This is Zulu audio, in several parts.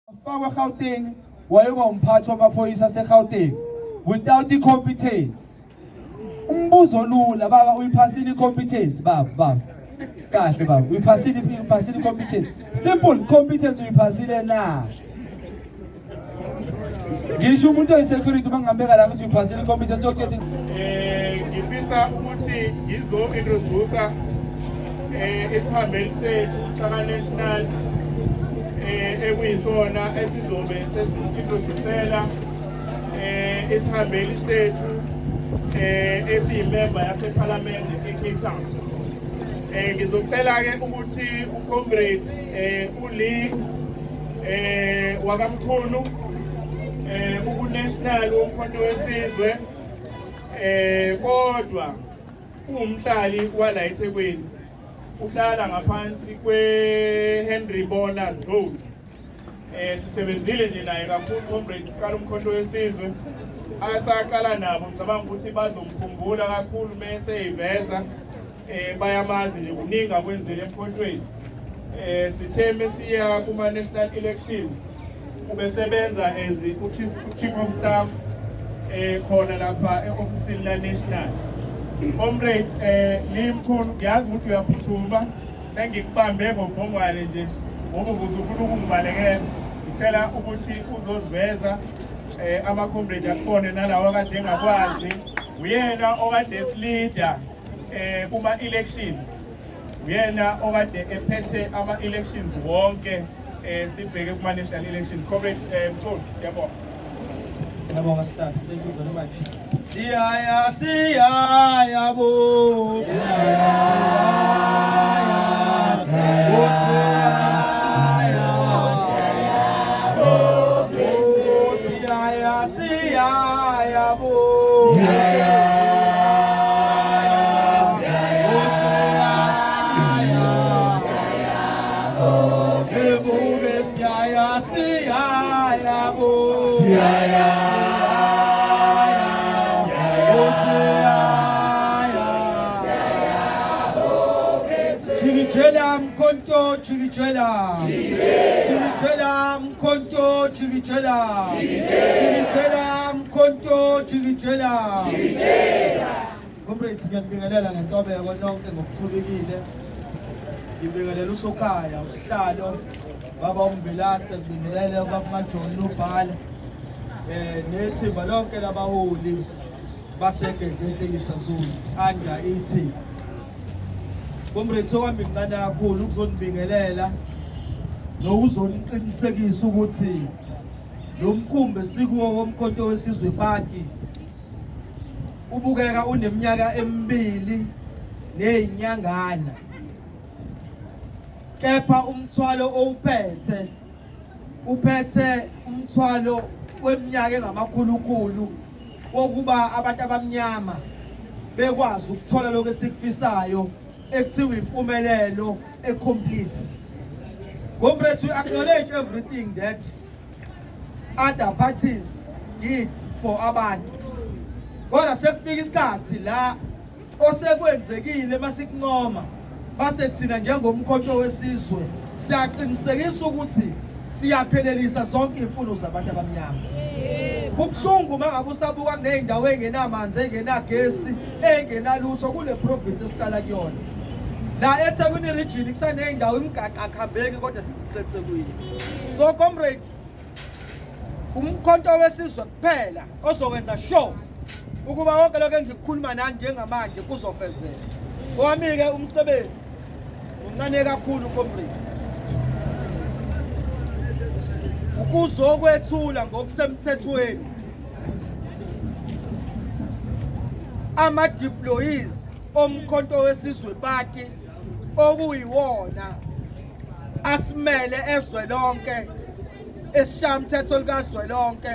Wafakwa eGauteng, wayoba umphathi wamaphoyisa aseGauteng without i-competence. Umbuzo lula baba, uyiphasile i-competence baba? Baba kahle baba, uyiphasile i-competence? Simple, competence uyiphasile na? Ngisho umuntu oyi-security uma ngingambeka la ukuthi uyiphasile i-competence, okutshela. Ngifisa ukuthi ngizo introduce isihambeli sethu saka national ekuyisona esizobe sesi-introducela isihambeli sethu esiyimember yaseParliament eCape Town. Ngizocela ke ukuthi ucomrade uLee wakaMchunu, uku-national woMkhonto weSizwe, kodwa uwumhlali wala eThekwini, uhlala ngaphansi kwe-Henry Bona Zone. Sisebenzile nje naye kakhulu comrade sikala uMkhonto weSizwe asaqala nabo. Ngicabanga ukuthi bazomkhumbula kakhulu mese eyiveza. Bayamazi nje, kuningi akwenzile emkhontweni. Sithe mesiya kuma national elections ubesebenza as u-chief of staff khona lapha e-ofisini la national. Comrade Limkhulu, ngiyazi ukuthi uyaphuthuma, sengikubambe ngobhongwane nje ngoba ubuze ufuna ukungibalekela. Ngicela ukuthi uzoziveza, ama-comrade akubone nalawo akade engakwazi. Uyena okade esi-leada kuma-elections, uyena okade ephethe ama-elections wonke sibheke kuma-national elections. Comrade Mthuli, siyabonga. Ngiyabonga sihlalo. Thank you very much. Siyaya, siyaya bo. Siyaya, siyaya. Siyaya, siyaya bo. Siyaya. Siyaya. Evuke siyaya, siyaya bo. Siyaya. Siyaya. Jikijela mkhonto, jikijela. Jikijela mkhonto, jikijela. Jikijela mkhonto, jikijela. Comrades, ngiyanibingelela ngentobeko nonke ngokuthulekile. Ngibingelela uSokhaya, usihlalo, baba uMbilase, ngibingelele ubaba Majohn Lubhale nethimba lonke labaholi baseGegedlekisa Zulu under ithi. Comrades, owami mncane kakhulu ukuzonibingelela nokuzoniqinisekisa ukuthi lo mkhumbi sikuwo woMkhonto weSizwe Party ubukeka uneminyaka emibili nezinyangana, kepha umthwalo owuphethe uphethe umthwalo weminyaka engamakhulukhulu wokuba abantu abamnyama bekwazi ukuthola lokho esikufisayo ekuthiwa impumelelo ecomplete. Comrades, we acknowledge everything that other parties did for abantu, kodwa sekufika isikhathi la osekwenzekile masikuncoma base thina njengoMkhonto weSizwe siyaqinisekisa ukuthi siyaphelelisa zonke iy'mfuno zabantu abamnyama. Kubuhlungu uma ngabe usabuka kuney'ndawo ey'ngenamanzi, ey'ngenagesi, ey'ngenalutho kule province esihlala kuyona la eThekwini region. Kusaney'ndawo imigaqo akuhambeki, kodwa sithi siseThekwini. So comrade, uMkhonto weSizwe kuphela ozokwenza sure ukuba konke lokho engikukhuluma nani njengamanje kuzofezeka. Owami-ke umsebenzi uncane kakhulu comrades, ukuzokwethula ngokusemthethweni ama-deployees oMkhonto weSizwe Party okuyiwona asimele ezwe lonke esishayamthetho likazwelonke.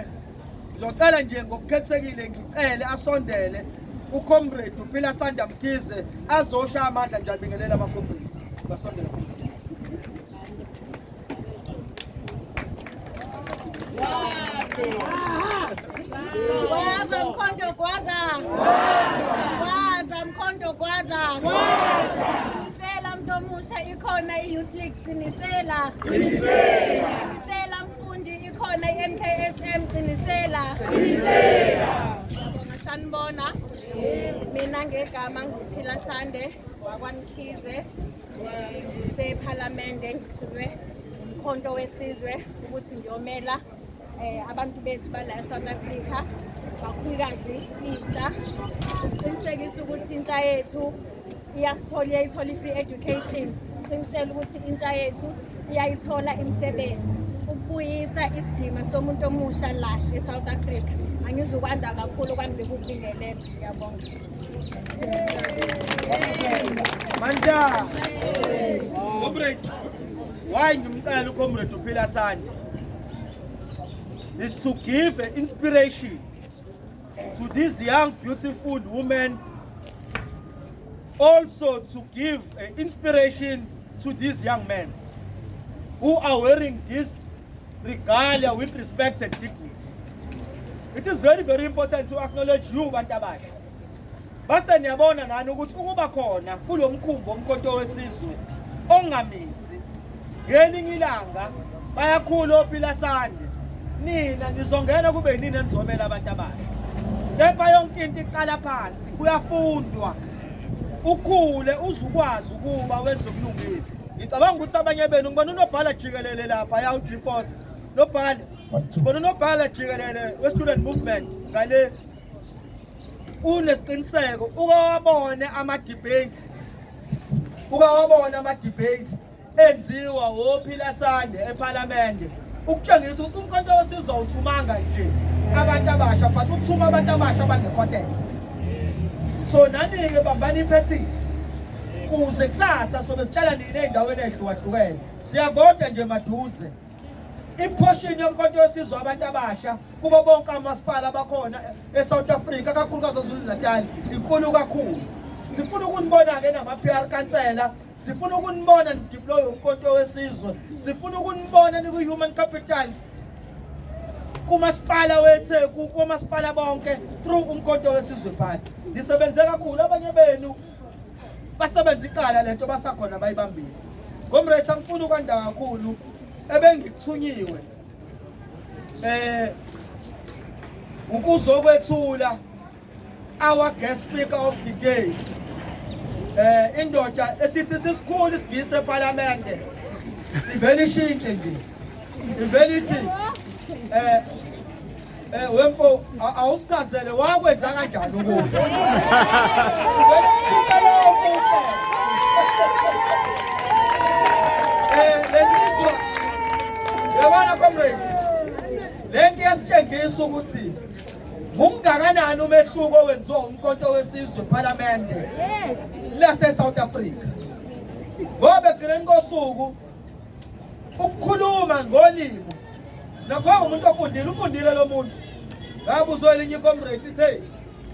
Ngizocela nje ngokukhethekile, ngicele asondele ucomrade uPhila Sanda Mkhize azoshaya amandla nje abingelela amacomrade. Basondela. Gwaza mkhonto gwaza. Gwaza mkhonto gwaza. Qinisela mntu omusha, ikhona i-Youth League, qinisela. Qinisela mfundi. Ikhona i-MKSM qinisela. Qinisela. Ngiyabonga sanibona. Mina ngegama ngiphila Sande wakwaMkhize. Ngisephalamende ngithunywe umkhonto wesizwe ukuthi ngiyomela abantu bethu bala e-South Africa kakhulukazi intsha ukuqinisekisa ukuthi intsha yethu iyasithola iyayithola i-free education uqinisele ukuthi intsha yethu iyayithola imisebenzi ukubuyisa isidima somuntu omusha la e-South Africa. Angizukwanda kakhulu kwami bekukubingelela. Ngiyabonga. Manja. Comrade, why ngimcela uComrade uPhila Sande? Is to give an inspiration to these young beautiful women, also to give an inspiration to these young men who are wearing this regalia with respect and dignity. It is very, very important to acknowledge you, bantu abasha. Base niyabona nani ukuthi ukuba khona kulo mkhumbi womkhonto wesizwe ongaminzi, ngelinye ilanga bayakhula oPhila Sande, nina nizongena kube yinini enizomela abantu abasha. Kepha yonke into iqala phansi, kuyafundwa, ukhule uze ukwazi ukuba wenze okulungile. Ngicabanga ukuthi abanye benu, ngibona unobhala jikelele lapha ya u-G-Force nobhala, ngibona unobhala jikelele we-student movement ngale, unesiqiniseko ukawabone ama-debates, ukawabona ama-debates enziwa woPhila Sande ephalamende, ukutshengisa ukuthi umkhonto wesizwe awuthumanga nje abantu abasha, but uthuma abantu abasha abane-content. So nani-ke bambani iphethini kuze kusasa sobe sitshala nini ey'ndaweni ey'hlukahlukene. Siyavota nje maduze. I-portion yomkhonto wesizwe abantu abasha kubo bonke amasipala abakhona e-South Africa, kakhulukazi KwaZulu Natal, inkulu kakhulu. Sifuna ukunibona-ke nama-PR kansela, sifuna ukunibona ni-deploy umkhonto wesizwe, sifuna ukunibona niku-human capital kumasipala weTheku, komasipala bonke through umkhonto wesizwe party. Nisebenze kakhulu, abanye benu basebenza iqala lento basakhona bayibambile. Comrades, angifuni ukwanda kakhulu, ebengikuthunyiwe ukuzokwethula our guest speaker of the day, indoda esithi sisikhulu isingisi eParliament ivele ishintshe nje, ivele ithi wemfo awusichazele wakwenza kanjani ukuthi ivele ishintshe lowo muntu. Lensizwa, yabona comrades, lento iyasitshengisa ukuthi ungakanani umehluko owenziwa umkhonto wesizwe ePhalamende lase South Africa, ngoba ekugcineni kosuku ukukhuluma ngolimi nakho umuntu ofundile, ufundile lo muntu. Ngabuzwa elinye i-comrade ithe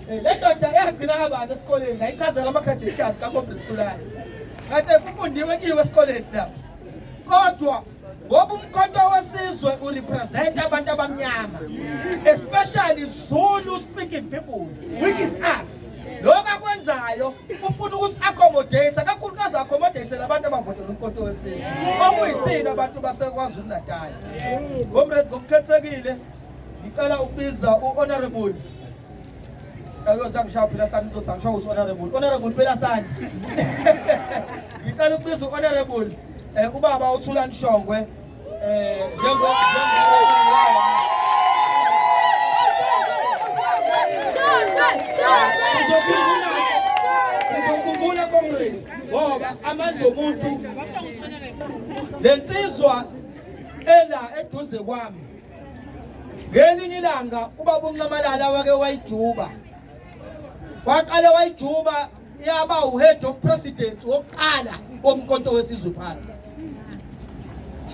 le ndoda yagcina kabani esikoleni, ngayichazela ama-credentials ka-Comrade Thulani, ngathi kufundiwe kiwe esikoleni la, kodwa ngoba umkhonto wesizwe u-represent abantu abamnyama, especially Zulu speaking people, which is us, lokho akwenzayo ufuna ukusi-accommodate, kakhulukazi accommodate labantu abavotela umkhonto wesizwe, okuyithina abantu baseKwaZulu Natal. Comrade, ngokukhethekile ngicela ukubiza u-Honorable, ayoze angishaya Phila Sani, uzothi angishaye u-Honorable, Honorable Phila Sani. Ngicela ukubiza u-Honorable ubaba uThulani Shongwe njengo sizokhumbula, sizokhumbula comrades, ngoba amandla omuntu lensizwa ela eduze kwami, ngelinye ilanga ubaba uNxamalala wake wayijuba, waqale wayijuba yaba u-head of presidency wokuqala womkhonto wesizwe phansi.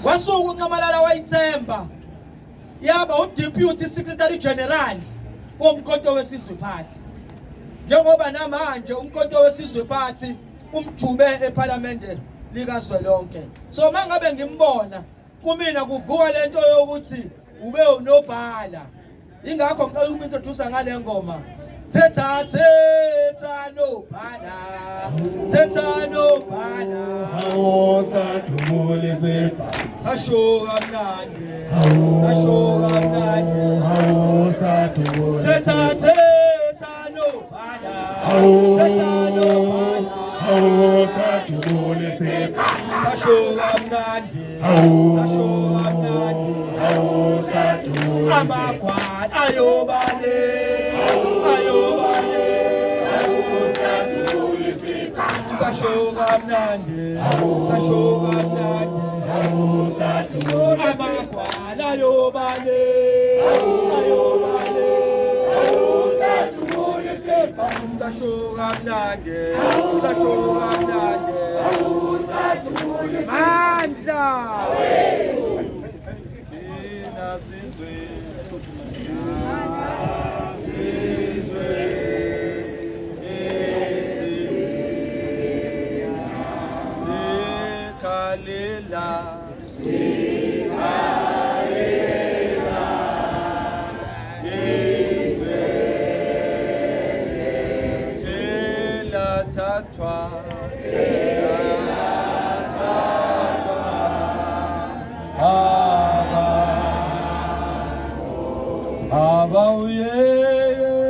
Wasuka uNxamalala wayithemba, yaba u-deputy secretary general womkhonto wesizwe party, njengoba namanje umkhonto wesizwe party umjube ephalamende likazwelonke. So mangabe ngimbona kumina kuvuka lento yokuthi ube unobhala, ingakho ngicela ukum-introduce ngale ngoma. Thetha thetha nobhala, thetha nobhala. Awusadubula isibhamu. Sasho kamnandi, sasho kamnandi. Awusadubula Thetha isibhamu. thetha nobhala, thetha nobhala. Awusadubula isibhamu. Sasho kamnandi, sasho kamnandi. Awusadubula isibhamu. Amagwala ayobale, ayobale. Awusadubula isibhamu. Sasho kamnandi, sasho kamnandi. Awusadubula isibhamu. Amagwala ayobale, ayobale. Awusadubula isibhamu. Sasho kamnandi, sasho kamnandi. Awusadubula isibhamu. Mandla! Thina sizwe, sizwe sikhalela izwe elathathwa Aba Aba uyema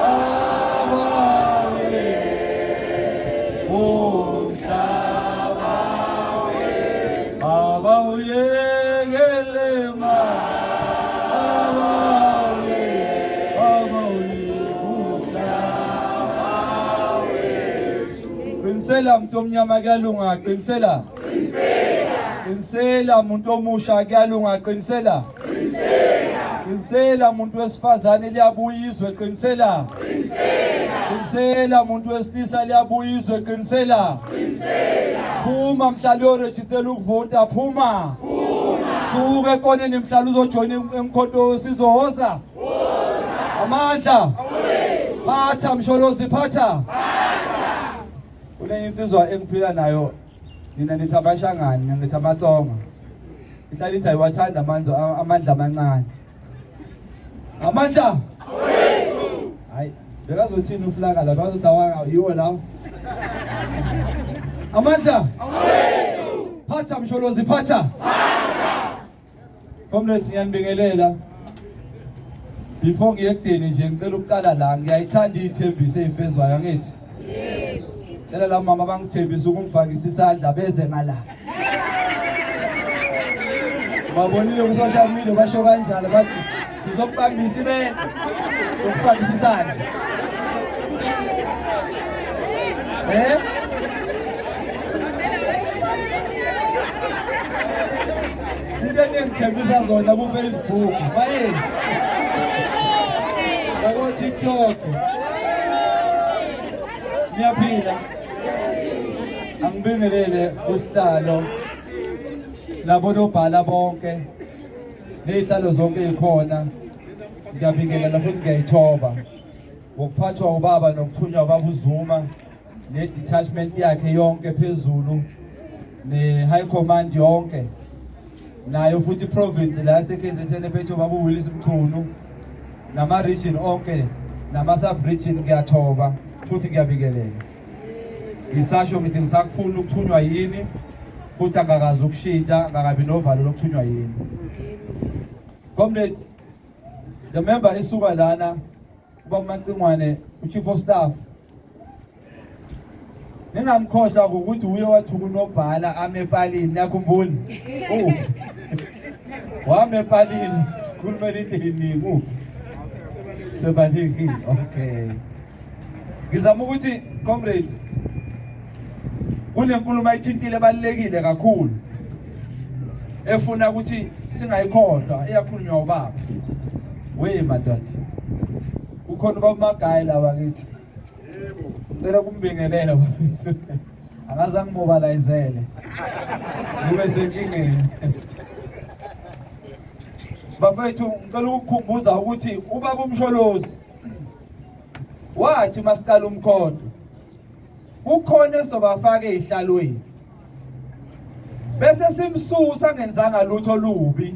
Aba uye umhlaba wethu Aba uyekelema Aba uye Aba uye umhlaba wethu. Qinisela muntu omnyama kuyalunga, qinisela. Qinisela muntu omusha kuyalunga, qinisela. Qinisela muntu wesifazane liyabuya izwe, qinisela. Qinisela muntu wesilisa liyabuya izwe, qinisela. Phuma mhlali uyorejistela ukuvota, phuma. Suka ekoneni mhlali uzojoyina emkhonto wesizwe, woza. Amandla. Phatha Msholozi, phatha. Kunenye insizwa engiphila nayo, nina nithi abashangani, mina ngithi amaTsonga. Ihlala ithi ayiwathanda amandla amancane. Amandla. Hayi, bekazothini uflaka la, bekazothi awanga yiwo lawo. Amandla. Phatha Msholozi, phatha. Comrades, ngiyanibingelela. Before ngiye ekudeni nje ngicela ukuqala la, ngiyayithanda iy'thembiso ey'fezwayo, angithi? Cela la mama bangithembisa ukungifakisa isandla beze ngala. Babonile ku-social media basho kanjalo, bathi sizokubambisa ibele sokufakisa isandla. Eh? Into eningithembisa zona ku-Facebook, baye nako-TikTok. Niyaphila? Angibingelele usihlalo nabonobhala bonke ney'hlalo zonke ey'khona. Ngiyabingelela futhi ngiyayithoba ngokuphathwa ubaba nokuthunywa ubaba uZuma ne-detachment yakhe yonke phezulu ne-high command yonke nayo futhi i-province la yase-KZN ephethe ubaba uWillies Mchunu nama-region onke nama-sub-region. Ngiyathoba futhi ngiyabingelela. Ngisasho ngithi ngisakufuna ukuthunywa yini futhi angakazi ukushintsha, ngakabi novalo lokuthunywa yini. Comrades, the member isuka lana, ubaba Macingwane, u-chief of staff, ningamkhohlwa ukuthi uye wathuka unobhala ame epalini. Niyakhumbula? Oh, wame epalini khulumela into eyiningi. Uphi sebalekile? Okay, ngizama ukuthi, comrades, kunenkulumo ayithintile ebalulekile kakhulu efuna ukuthi singayikhohlwa, eyakhulunywa ubaba. We madoda, ukhona ubaba Magayi la wakithi. Ngicela kumbingelela bafethu, angaze angimobilizele kube senkingeni. Bafethu, ngicela ukukukhumbuza ukuthi ubaba uMsholozi wathi masiqala umkhonto kukhona esobafaka ey'hlalweni bese simsusa ngenzanga lutho lubi.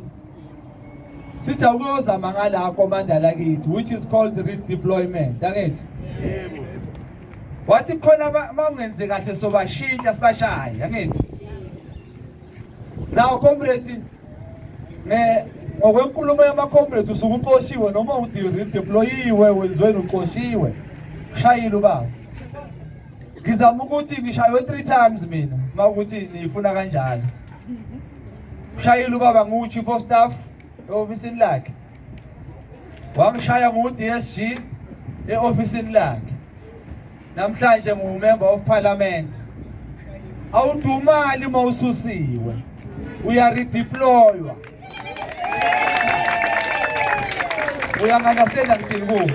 Sithi awukuyozama ngala komanda lakithi, which is called redeployment, angithi? Yebo. Wathi khona mawungenzi kahle sobashintsha sibashaye, angithi? Now comrades, nge ngokwenkulumo yama-comrades usuke uxoshiwe noma udeployiwe wenzweni uxoshiwe, ushayile ubaba. Ngizama ukuthi ngishaywe 3 times mina uma ukuthi niyifuna kanjalo. Ushayile ubaba ngu-chief of staff e-ofisini lakhe, wangishaya ngu-DSG e-ofisini lakhe. Namhlanje ngu-member of parliament. Awudumali uma ususiwe, uyaredeploywa. Uyangi-understanda ngithini kuwe?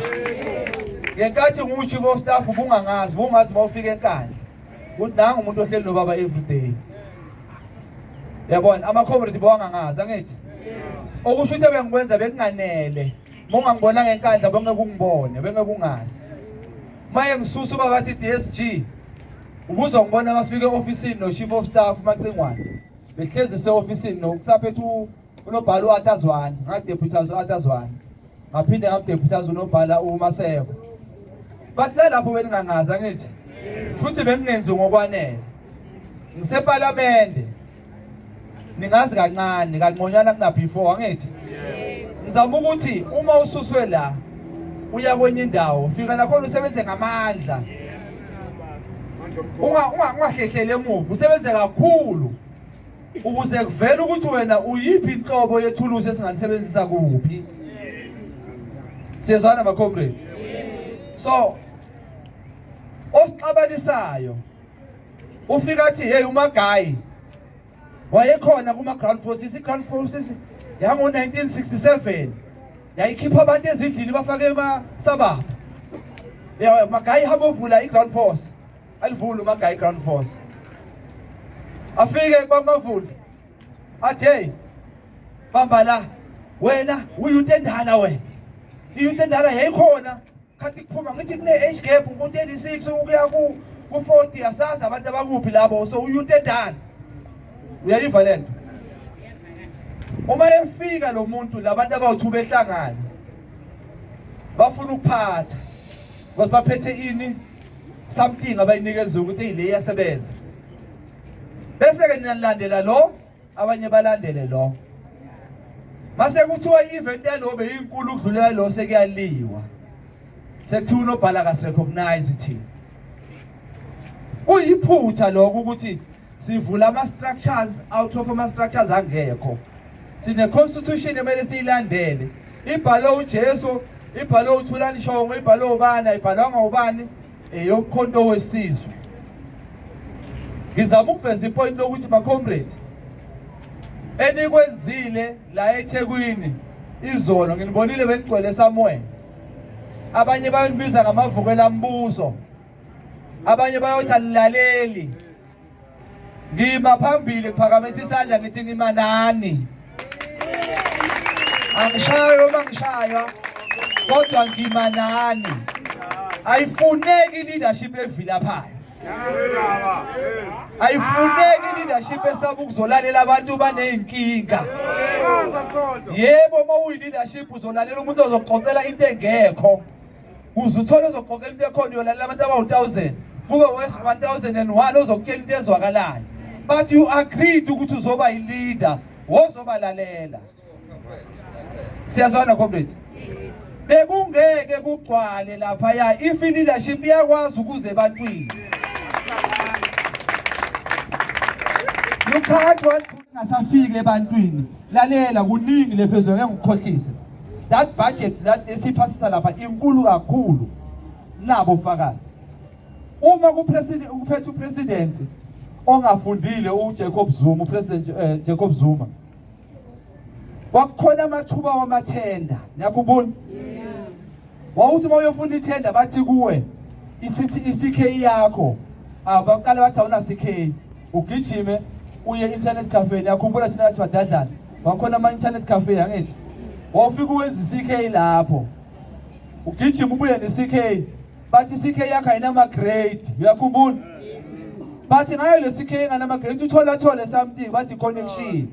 Ngenkathi ngu-chief of staff ubungangazi, ubungazi uma ufika eNkandla ukuthi nangu umuntu ohleli nobaba everyday. Yabona, ama-comrade bawangangazi, angithi? Okusho ukuthi ebengikwenza bekunganele. Uma ungangibona ngeNkandla bengeke ungibone, bengeke ungazi. Maye ngisusa ubaba athi DSG, ubuzongibona masifika e-ofisini no-chief of staff uMacingwane. Behlezi se-ofisini nokusaphethe unobhala u-Atazwane, ngadephuthaza u-Atazwane. Ngaphinde ngamdephuthaza unobhala uMaseko. Bathi nalapho beningangazi, angithi? Futhi bengingenzi ngokwanele. Ngisephalamende. Ningazi kancane, kangconywana kuna before, angithi? Ngizama ukuthi uma ususwe la uya kwenye indawo, fika nakhona usebenze ngamandla. Ungahlehleli emuva, usebenze kakhulu ukuze kuvele ukuthi wena uyiphi inhlobo yethulusi esingalisebenzisa kuphi. Siyezwana ma comrades? So osixabanisayo ufika athi hey, uMagayi wayekhona kuma ground forces. I-ground forces yango 1967 yayikhipha abantu ezindlini bafake emasabapha. Ya Magayi hamba uvula i-ground force, alivule uMagayi i-ground force, afike kwamavuli athi hey, bamba la wena, uyuthi endala wena, iyuthi endala yayikhona khathi kuphuma. Ngithi kune age gap ku 36 ukuya ku 40, asazi abantu abakuphi labo, so uyuthi endala. Uyayiva lento? Uma efika lo muntu, labantu abawu2 behlangana bafuna ukuphatha because baphethe ini, something abayinikeza ukuthi hey, le iyasebenza, bese ke niyalandela lo, abanye balandele lo. Mase kuthiwa i-event yalo beyinkulu ukudlulela lo, sekuyaliwa, sekuthiwa unobhala kasi-recognize thina. Kuyiphutha lokho ukuthi sivula ama-structures out of ama-structures angekho. Sine-constitution emele siyilandele, ibhalwe uJesu, ibhalwe uThulani Shongwe, ibhalwe ubani, ayibhalwanga ubani, eyoMkhonto weSizwe. Ngizama ukuveza ipoint lokuthi ma-comrade, enikwenzile la eThekwini izolo nginibonile, benigcwele somewhere. Abanye bayonibiza ngamavukela mbuso, abanye bayothi alilaleli. Ngima phambili ngiphakamisa isandla ngithi ngima nani, angishaywa uma ngishaywa, kodwa ngima nani. Ayifuneki leadership evilaphayo, ayifuneki leadership esaba ukuzolalela abantu baney'nkinga. Yebo, uma uyi-leadership uzolalela umuntu ozoxoxela into engekho, uze uthole ozoxoxela into ekhona. Uyolalela abantu abawu-1000, kube wes 1001 ozokutshela into ezwakalayo, but you agreed ukuthi uzoba yi-leader wozobalalela. Siyazwana comrade? Bekungeke kugcwale laphaya if i-leadership iyakwazi ukuze ebantwini. You can't want to ngasafiki ebantwini. Lalela, kuningi lephezulu, ngeke ngikukhohlise. That budget that esiphasisa lapha inkulu kakhulu, nabo ufakazi. Uma kupresident ukuphethe upresident ongafundile uJacob Zuma, upresident Jacob Zuma, kwakukhona amathuba wamathenda, niyakhumbula? Wawuthi uma uyofuna ithenda bathi kuwe isithi i-CK yakho, baqala bathi awuna CK, ugijime uye internet cafe. Niyakhumbula thina nathi badadlana, wakhona ama-internet cafe, angithi? Wawufika uwenza i-CK lapho, ugijima ubuye ne-CK, bathi i-CK yakho ayinama-grade. Uyakhumbula? Bathi ngayo le CK enganama-grade uthola thole something, bathi connection.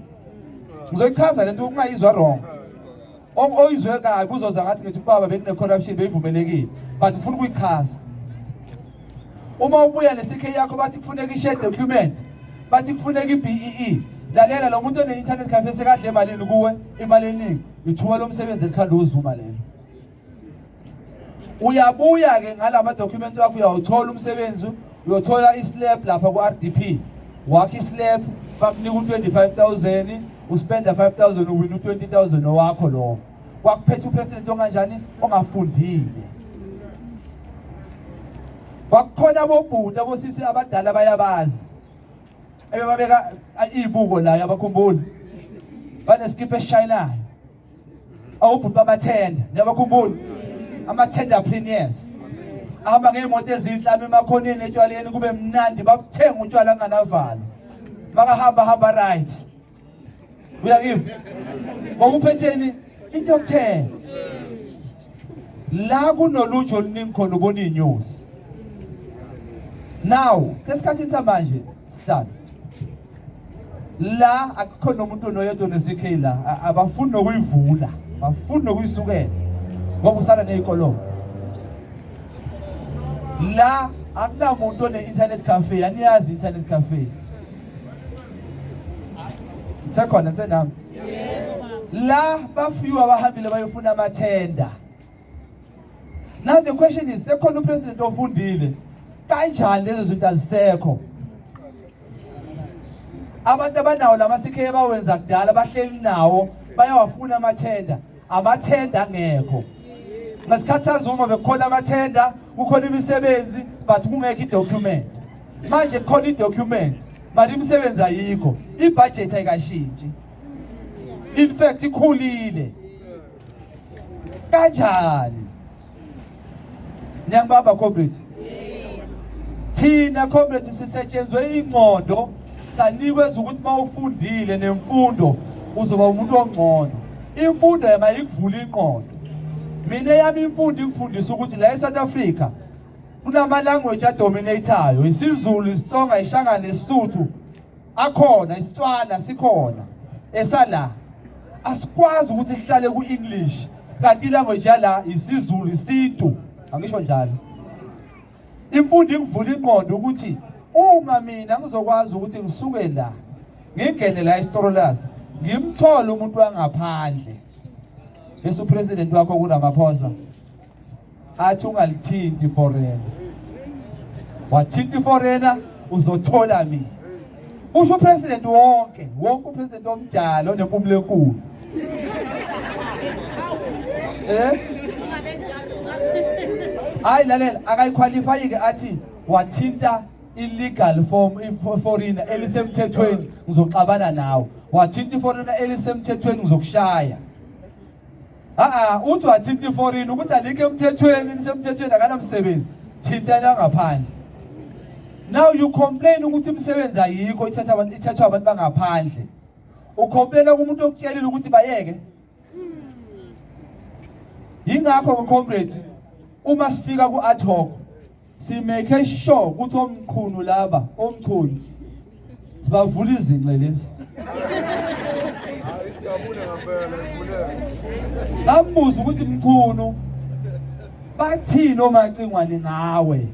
Ngizoyichaza lento ukungayizwa wrong. Oyizwe kabi uzoza ngathi ngithi ubaba bekune corruption beyivumelekile, but ngifuna ukuyichaza. Uma ubuya ne-CK yakho bathi kufuneka i-share document, bathi kufuneka i-BEE. Lalela, lo muntu one-internet cafe sekadle emalini kuwe, imali eningi. Ithuba lomsebenzi elikhanda uZuma lelo. Uyabuya ke ngalama document wakho, uyawuthola umsebenzi, uyothola islab lapha ku-RDP, wakho islab bakunika u-25,000, uspenda 5,000, uwina u-20,000 owakho lowo. Kwakuphethe upresident onganjani? Ongafundile. Kwakukhona abobhuti, abosisi abadala bayabazi, ebebabeka izibuko la, yabakhumbula, banesikipha esishayinayo, awubhuti bamathenda, niyabakhumbula, ama-tenderpreneurs ahamba ngey'moto ezinhle, emakhoneni etshwaleni kube mnandi, babuthenga utshwala kunganavalo, makahamba hamba right. Uyakiva ngoba uphetheni into yokuthenga la kunoluju oluningi khona, ubona iy'nyosi. Now esikhathini samanje sihlalo la akukho nomuntu noyedwa ne-CK la, abafuni nokuyivula, bafuni nokuyisukela ngoba usala ney'kolomo. La akunamuntu one-internet cafe, aniyazi i-internet cafe sekhona nsenami la, bafiwe abahambile bayofuna amathenda. Now the question is, sekhona upresident ofundile, kanjani lezo zinto azisekho? Abantu abanawo lama CK abawenza kudala bahleli nawo, bayawafuna amathenda, amathenda angekho. Ngesikhathi saZuma bekukhona amathenda, kukhona imisebenzi, but kungekho idocument. Manje kukhona idocument, but imisebenzi ayikho, ibudget ayikashintshi, in fact ikhulile. Kanjani? Niyangibamba, comrade? Thina, comrade, sisetshenzwe ingqondo, sanikwe ukuthi mawufundile nemfundo uzoba umuntu ongcono. Imfundo mayikuvula ingqondo. Mina yami imfundo ingifundisa ukuthi la eSouth Africa kunama language adominatayo, isiZulu, isiTsonga, iShangane, isiSuthu akhona, isiTswana sikhona esala. Asikwazi ukuthi sihlale ku-English kanti ilanguage yala isiZulu, isintu. Angisho njalo. Imfundo ingivula ingqondo ukuthi uma mina ngizokwazi ukuthi ngisuke la ngingene la esitolo lazi, ngimthole umuntu wangaphandle, bese upresident wakho kuRamaphosa athi ungalithinti foreigner, wathinta iforeigner uzothola mina, usho upresident wonke wonke, upresident omdala onempumulo enkulu, eh. Hayi, lalela, akayiqualify ke athi wathinta illegal form foreigner elisemthethweni, ngizoxabana nawe. Wathinta iforeigner elisemthethweni, ngizokushaya. A uthi wathinta iforeigner ukuthi alikho emthethweni, lisemthethweni akanamsebenzi, thintana ngaphandle. Now you complain ukuthi imisebenzi ayikho, ithatha abantu, ithathwa abantu bangaphandle. Ucomplaina kumuntu okutshelile ukuthi bayeke. Yingakho, comrade, uma sifika ku-ad hoc simake sure ukuthi omkhulu laba, omkhulu sibavula izince lezi. Bambuza ukuthi, "Mkhulu, bathini omacingwane ngawe?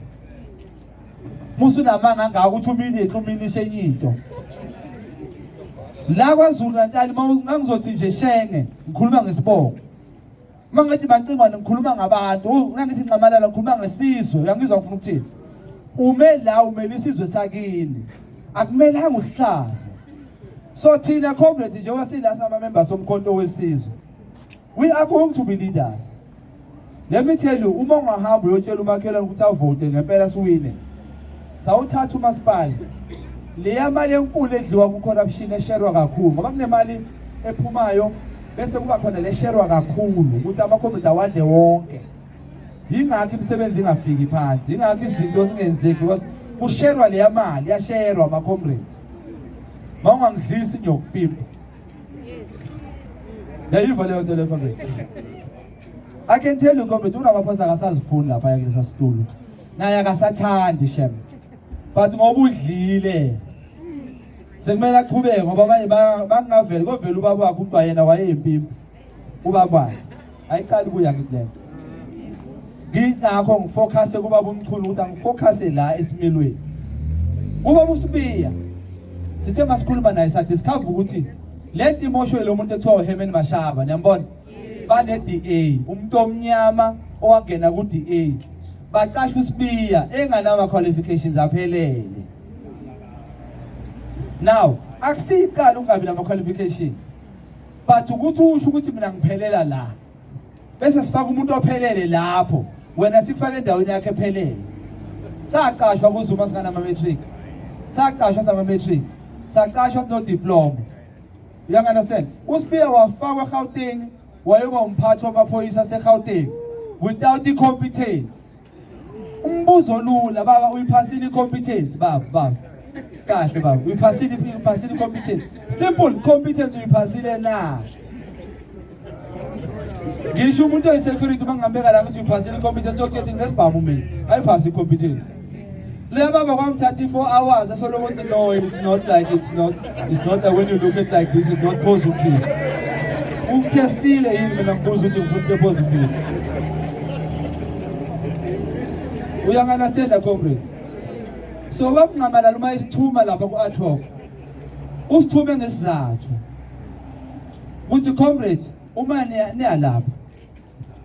Musunamanga angaka ukuthi uminethe uminishe enye into la KwaZulu Natal." Mangizothi nje Shenge, ngikhuluma ngesibongo. Mangithi Macingwane, ngikhuluma ngabantu. Ngangithi Nxamalala, ngikhuluma ngesizwe. Uyangizwa ngifuna ukuthini? Ume la umele isizwe sakini, akumelanga uhlaze. So thina, comrades, njengoba sila singama-members soMkhonto Wesizwe, we are going to be leaders. Let me tell you, uma ungahamba uyotshela umakhelwane ukuthi avote, ngempela siwine, sawuthatha umasipala, leya mali enkulu edliwa ku-corruption esherwa kakhulu, ngoba kunemali ephumayo bese kuba khona lesherwa kakhulu ukuthi ama-comrade awadle wonke. Yingakho imisebenzi ingafiki phansi, yingakho izinto zingenzeki, because kusherwa leya mali, iyasherwa ama-comrade. Ma ungangidlisi ngiyokupimpa. Yayiva leyo nto leyo, comrade? I can tell you, comrade, uRamaphosa akasazifuni lapha kulesa situlo, naye akasathandi shem, but ngoba udlile sekumele aqhubeke, ngoba abanye bangaveli kovela ubaba wakhe, kuthiwa yena wayeyimpimpi. Ubabani ayiqali kuya ngithi lento. Nginakho ngifocus kubaba uMchunu ukuthi angifocus la esimilweni. Ubaba uSibiya sithe masikhuluma naye sadiscover ukuthi lento imoshwe lo muntu ekuthiwa uHerman Mashaba, niyambona? Bane-DA, umuntu omnyama owangena ku-DA. Baqasha uSibiya enganama qualifications aphelele. Now, akusicala ukungabi nama qualifications. But ukuthi usho ukuthi mina ngiphelela la. Bese sifaka umuntu ophelele lapho. Wena sikufaka endaweni yakhe ephelele. Saqashwa kuZuma singanama matric. Saqashwa sinama matric. Saqashwa sino diploma. You understand? USibiya wafakwa eGauteng wayoba umphathi wamaphoyisa aseGauteng without i-competence. Umbuzo lula baba, uyiphasile i-competence baba, baba. Kahle baba, uyiphasile, uyiphasile i-competence. Simple competence uyiphasile na? Ngisho umuntu oyi-security uma ngingambeka la ukuthi uyiphasile i-competence yokuthi nginesibhamu mina, ayiphasi i-competence. Leya baba kwamthatha i-4 hours esoloko ukuthi no, it's not like, it's not, it's not like when you look at like this, it's not positive. Ukuthestile yini mina ngibuza ukuthi ngifuna into positive. Uyangi-understand comrade? So babunqamalala uma isithuma lapha ku-ad hoc. Usithume ngesizathu. Kuthi comrade uma niyalapha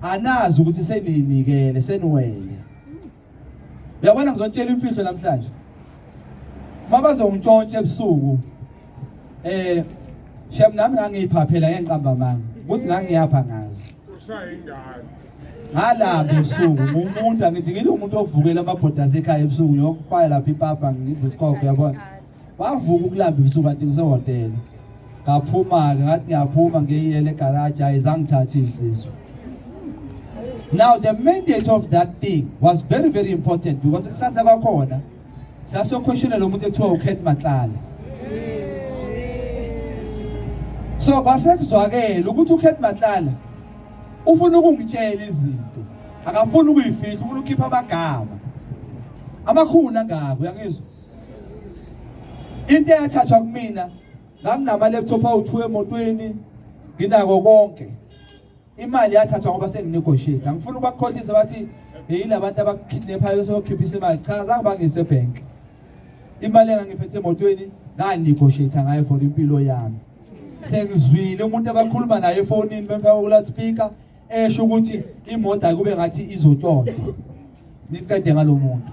anazi ukuthi seniyinikele seniwele. Uyabona ngizontshela imfihlo namhlanje. Mabazongitshontsha ebusuku eh shem nami ngangiyiphaphela ngenqamba manga ukuthi ngangiyapha ngazi. Ushaya ingane. Ngalamba ebusuku ngumuntu angithi ngilo umuntu ovukela amabhoda asekhaya ebusuku ngiyokukhwaya lapha ipapa ngidla isikhokho yabona. Wavuka ukulamba ebusuku kanti ngisehhotela. Ngaphuma-ke ngathi ngiyaphuma ngiyiyele egaraji hayi zangithatha iy'nsizwa. Now the mandate of that thing was very very important because kusasa kwakhona sasokhweshela lo muntu ekuthiwa uCat Matlala. So kwasekuzwakele ukuthi uCat Matlala ufuna ukungitshela izinto, akafuni ukuyifihla, ufuna ukukhipha amagama amakhulu angaka, uyangizwa? Into eyathathwa kumina, nganginama laptop awu2 emotweni, nginako konke. Imali yathathwa ngoba senginegotiate. Angifuni ukubakhohlisa bathi yilabantu abakidnaphayo sebekhiphisa imali. Cha, zange bangise ebank. Imali engangiphethe emotweni nganegotiate ngayo for impilo yami. Sengizwile umuntu abakhuluma naye efonini bemfaka ku loudspeaker esho ukuthi imoto akube ngathi izotshontshwa. Niqede ngalomuntu.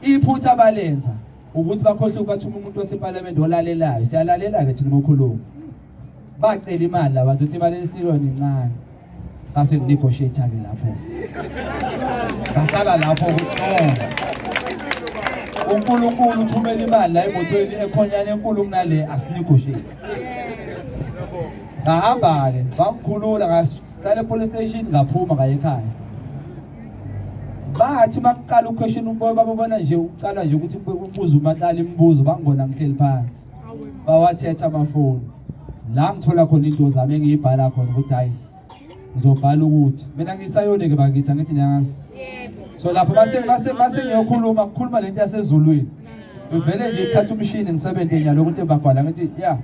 Iphutha abalenza ukuthi bakhohlwe ukubathuma umuntu wasephalamende olalelayo. Siyalalela ke thina uma ukhuluma. Bacela imali labantu ukuthi imali esitilweni incane. Ngase nginegotiate ke lapho. Ngahlala lapho ukuthi no. uNkulunkulu uthumela imali la emotweni ekhonyana enkulu kunale asinegotiate. Ngahamba ke bangikhulula ngahlala epolice station ngaphuma ngaye ekhaya. Bathi makuqala uquestion uboya babona nje uqala nje ukuthi kubuza uMatlala imibuzo bangibona ngihleli phansi. Bawathetha amafoni. La ngithola khona into zami engiyibhala khona ukuthi hayi ngizobhala ukuthi mina ngisayone ke bakithi angithi niyazi. So lapho base base base ngiyokhuluma kukhuluma lento yasezulwini. Ngivele nje ngithatha umshini ngisebenze nyalo ukuthi bagwala ngithi ya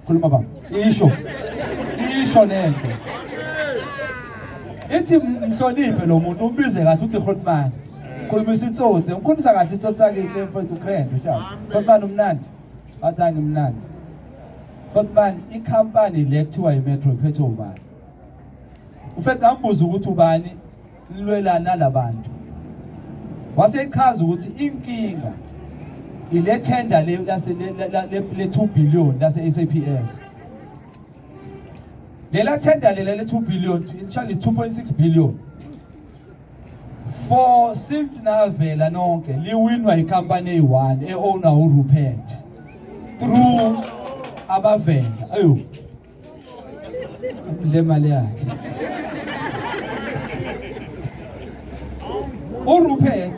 khuluma baba isho isho lento. Ithi mhloniphe lo muntu umbize kahle uthi Grootman. Khuluma isitsotsi, ngikhulumisa kahle isitsotsi sakithi mfowethu grand ushaba. Grootman umnandi. Bathi angimnandi. Grootman ikhampani le kuthiwa iMetro iphethwe ubani? Ufethu ngambuza ukuthi ubani nilwela nalabantu. Wasechaza ukuthi inkinga ile tender le lase le 2 billion lase SAPS. Lela tender lela le 2 billion actually 2.6 billion. For since navela nonke liwinwa ikhampani eyi-1 e-owner uRupert through abavenda. Ayo. Le mali yakhe. uRupert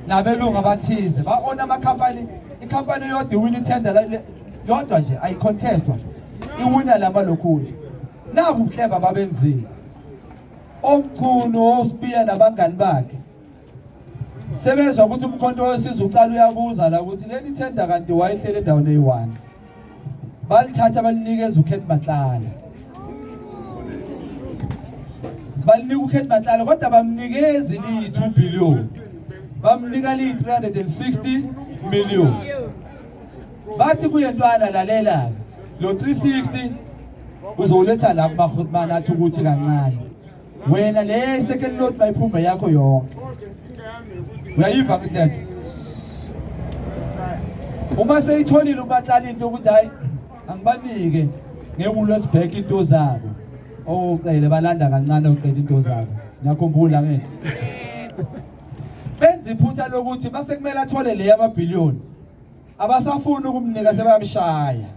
nabelungu abathize ba-ona amakhampani, ikhampani eyodwa iwina ithenda yodwa nje ayicontestwa, iwina lama lokhulu. Nabu ubuhleva babenzile. Omkhulu oSibiya nabangani bakhe sebezwa ukuthi umkhonto wesizwe uqala uyabuza la ukuthi leli thenda kanti wayehlele endaweni eyi-1. Balithatha balinikeza uCat Matlala. Balinika uCat Matlala kodwa bamnikezi li-2 billion, bamnika li-360 million. Bathi kuye, ntwana, lalela, lo 360 uzowuletha la kumaGrootman, athi ukuthi kancane wena le second lot mayiphume yakho yonke. Uyayiva ngithi lento? Uma seyitholile uMatlala into ukuthi hayi, angibanike ngeWoolworths back into zabo, ocele balanda kancane, ocele into zabo. Ngiyakhumbula ngithi benza iphutha lokuthi mase kumele athole le yamabhiliyoni, abasafuni ukumnika, sebayamshaya.